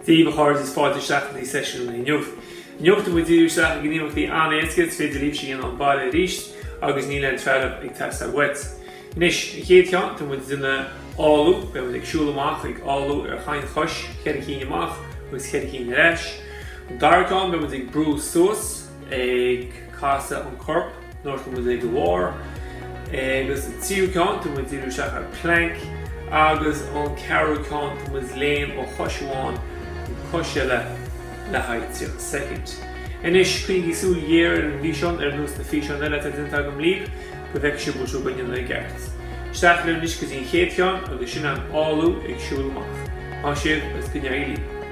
Dia daoibh a chairde is fáilte isteach go dtí seisiún inniu. Inniu tá muid ag díriú isteach i gníomhaíochtaí an-éasca is féidir libhse a dhéanamh ón baile arís agus níl aon trealamh ag teastáil uait. Anois, an chéad cheann, tá muid ag déanamh álú, beidh muid ag siúl amach ag álú ar chaon chois, cheithre cinn amach agus cheithre cinn ar ais. An dara ceann, beidh muid ag brú suas, ag casadh an corp nuair atá muid ag a bharr. Agus an tríú ceann, tá muid ag díriú isteach ar plank. Agus an ceathrú ceann, tá muid ag léim ó chois amháin go cois eile le haghaidh 30 soicind. Anois, coinnigí súil ghéar ar an bhfíseán ar nós na físeáin eile atá déanta agam libh go bhfeicfidh sibh bhfuil sibh á ndéanamh i gceart. Isteach linn anois go dtí an chéad cheann agus sin an álú ag siúl amach. Maith sibh agus go n-éirí libh.